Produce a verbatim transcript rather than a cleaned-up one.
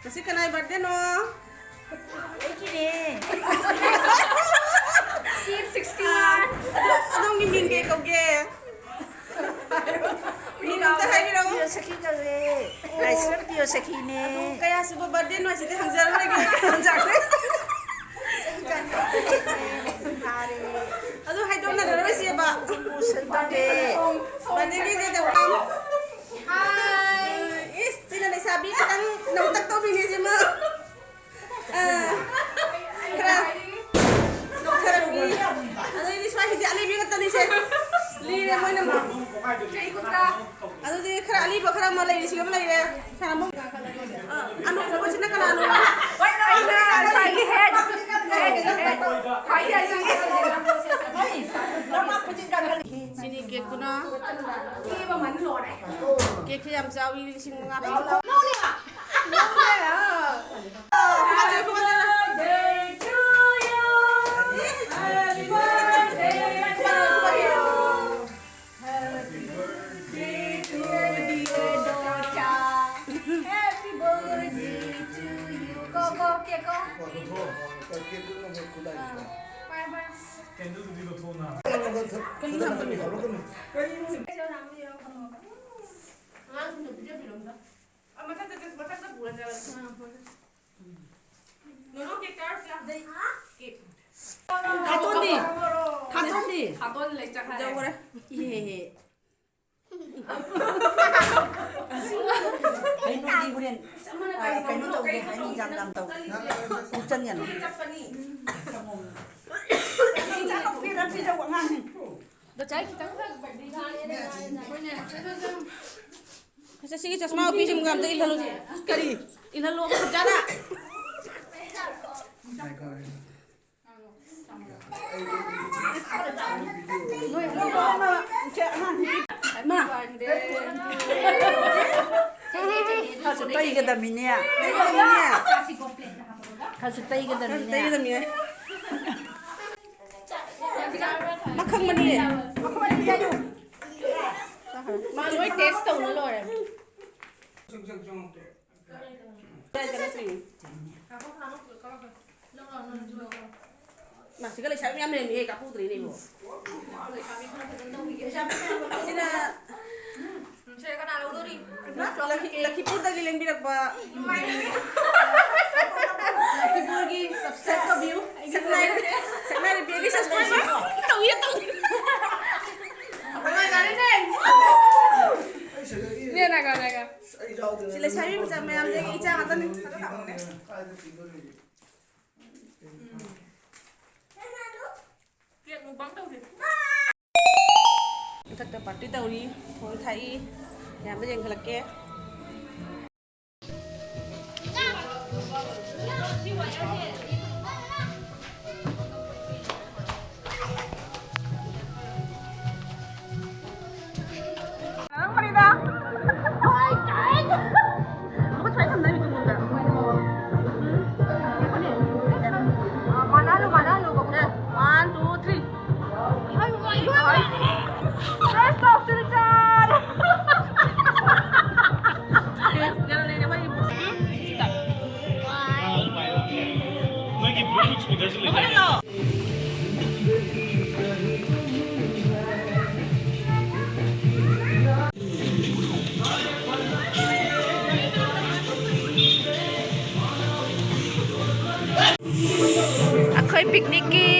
ꯉꯁꯤ ꯀꯅꯥꯏ birthday ꯅꯣ? ꯑꯩꯒꯤꯅꯦ꯫ ꯑꯗꯣ, ꯑꯗꯣꯝꯒꯤ ꯃꯤꯡ ꯀꯩ ꯀꯧꯒꯦ? ꯃꯤꯡ ꯑꯝꯇ ꯍꯥꯏꯕꯤꯔꯛꯎ꯫ ꯄꯤꯌꯣꯁꯈꯤ ꯀꯧꯋꯦ꯫ ꯂꯥꯏꯁ꯭ꯔꯝ ꯄꯤꯌꯣꯁꯈꯤꯅꯦ꯫ ꯀꯌꯥ ꯁꯨꯕ birthday ꯅꯣ ꯍꯥꯏꯁꯤꯗꯤ ꯍꯪꯖꯔꯔꯣꯏꯒꯦ꯫ ꯐꯥꯔꯦ꯫ ꯑꯗꯨ ꯍꯥꯏꯗꯣꯛꯅꯔꯔꯣꯏꯁꯦꯕ꯫ ꯎꯁꯟ ꯇꯧꯔꯦ꯫ Birthday ꯒꯤ ꯀꯩꯗꯧꯕ? ꯏꯁ, ꯁꯤꯅ ꯂꯩꯁꯥꯕꯤ ꯈꯤꯇꯪ ꯅꯧꯇꯛ ꯇꯧꯕꯤꯅꯦ ꯁꯤꯃ꯫ ꯑꯥ, ꯈꯔ ꯅꯧꯊꯔꯛꯄꯤ꯫ ꯑꯗꯩꯗꯤ ꯁ꯭ꯋꯥꯏꯁꯤꯗꯤ ꯑꯂꯤꯕꯤ ꯉꯥꯛꯇꯅꯤꯁꯦ꯫ ꯂꯤꯔꯦ ꯃꯣꯏꯅ ꯑꯃꯨꯛ꯫ ꯑꯗꯨꯗꯤ ꯈꯔ ꯑꯂꯤꯕ ꯈꯔ ꯑꯃ ꯂꯩꯔꯤꯁꯤꯒ ꯑꯃ ꯂꯩꯔꯦ꯫ ꯈꯔ ꯑꯃꯨꯛ, ꯑꯥ, ꯑꯅꯧꯕꯁꯤꯅ ꯀꯅꯥꯅꯣ? ꯁꯤꯅꯤ cake ꯇꯨꯅ꯫ Cake ꯁꯤ ꯌꯥꯝ ꯆꯥꯎꯏ, ꯂꯤꯁꯤꯡ ꯃꯉꯥ ꯄꯤ꯫ ꯀꯦꯟꯗꯜꯗꯨꯗꯤ ꯂꯧꯊꯣꯛꯑꯣꯅ꯫ ꯀꯩꯅꯣ ꯊꯝꯕꯅꯦ꯫ ꯈꯥꯇꯣꯟꯗꯤ? ꯈꯥꯇꯣꯟꯗꯤ? ꯌꯧꯈ꯭ꯔꯦ꯫ ꯏꯍꯦ ꯍꯦ꯫ ꯀꯩꯅꯣꯗꯤ ꯍꯣꯔꯦꯟ, ꯑ, ꯀꯩꯅꯣ ꯇꯧꯒꯦ ꯍꯥꯏꯅꯤ, ꯌꯥꯝ ꯌꯥꯝ ꯇꯧ꯫ ꯄꯨꯛ ꯆꯪ ꯌꯥꯅꯤ꯫ ꯑꯁ, ꯁꯤꯒꯤ ꯆꯁꯃꯥ ꯎꯞꯄꯤꯁꯤꯃꯒ ꯑꯝꯇ ꯏꯜꯍꯜꯂꯨꯁꯦ꯫ ꯀꯔꯤ? ꯏꯜꯍꯜꯂꯣꯕ ꯐꯖꯅ꯫ ꯈꯔꯁꯨ ꯇꯩꯒꯗꯕꯅꯤꯅꯦ꯫ ꯈꯔꯁꯨ ꯇꯩꯒꯗꯕꯅꯤꯅꯦ꯫ ꯇꯩꯒꯗꯕꯅꯤꯅꯦ꯫ ꯃꯈꯪ ꯃꯅꯤꯅꯦ꯫ ꯃꯥ ꯂꯣꯏ test ꯇꯧꯅ ꯂꯣꯏꯔꯦ꯫ ꯃꯥꯁꯤꯒ ꯂꯩꯁꯥꯕꯤ ꯃꯌꯥꯝ ꯂꯩꯔꯝꯃꯤꯍꯦ, ꯀꯥꯞꯍꯧꯗ꯭ꯔꯦꯅꯦ ꯏꯕꯣ꯫ ꯁꯤꯅ ꯂꯛꯈꯤ-, ꯂꯛꯈꯤꯄꯨꯔꯗꯒꯤ ꯂꯦꯡꯕꯤꯔꯛꯄ꯫ ꯂꯛꯈꯤꯄꯨꯔꯒꯤ ꯁꯛ-, ꯁꯛꯅꯥꯏ-, ꯁꯛꯅꯥꯏꯔꯕꯤ ꯑꯩꯒꯤ subscriber꯫ ꯇꯧꯏ, ꯇꯧꯏ꯫ ꯅꯦ, ꯅꯥꯏꯈꯣ, ꯅꯥꯏꯈꯣ꯫ ꯁꯤ ꯂꯩꯁꯥꯕꯤ ꯃꯆꯥ ꯃꯌꯥꯝꯁꯦ ꯑꯩꯒꯤ ꯏꯆꯥ ꯉꯥꯛꯇꯅꯤ꯫ ꯐꯣꯇꯣ ꯀꯥꯞꯄꯛꯎꯅꯦ꯫ ꯎꯝ꯫ ꯀꯦꯛ ꯃꯨꯛꯕꯥꯡ ꯇꯧꯁꯦ꯫ ꯃꯊꯛꯇ party ꯇꯧꯔꯤ, ꯊꯣꯡ ꯊꯥꯛꯏ, ꯌꯥꯝꯕ ꯌꯦꯡꯈꯠꯂꯛꯀꯦ꯫ ꯉꯥꯡꯕꯅꯤꯗ꯫ ꯍꯣꯏ, ꯀꯥꯏ꯫ ꯃꯈꯨꯠ ꯁ꯭ꯋꯥꯏ ꯊꯝꯗꯣꯏꯅꯤ ꯇꯨꯡꯂꯣꯝꯗ꯫ ꯎꯝ꯫ ꯃꯥꯟꯅꯍꯜꯂꯨ, ꯃꯥꯟꯅꯍꯜꯂꯨ, ꯃꯈꯨꯠꯇꯣ꯫ One, two, three꯫ First of Silchar! ꯅꯣꯏꯒꯤ Bluetooth speakerꯁꯨ ꯂꯩꯇꯦ꯫ ꯑꯩꯈꯣꯏ picnicꯀꯤ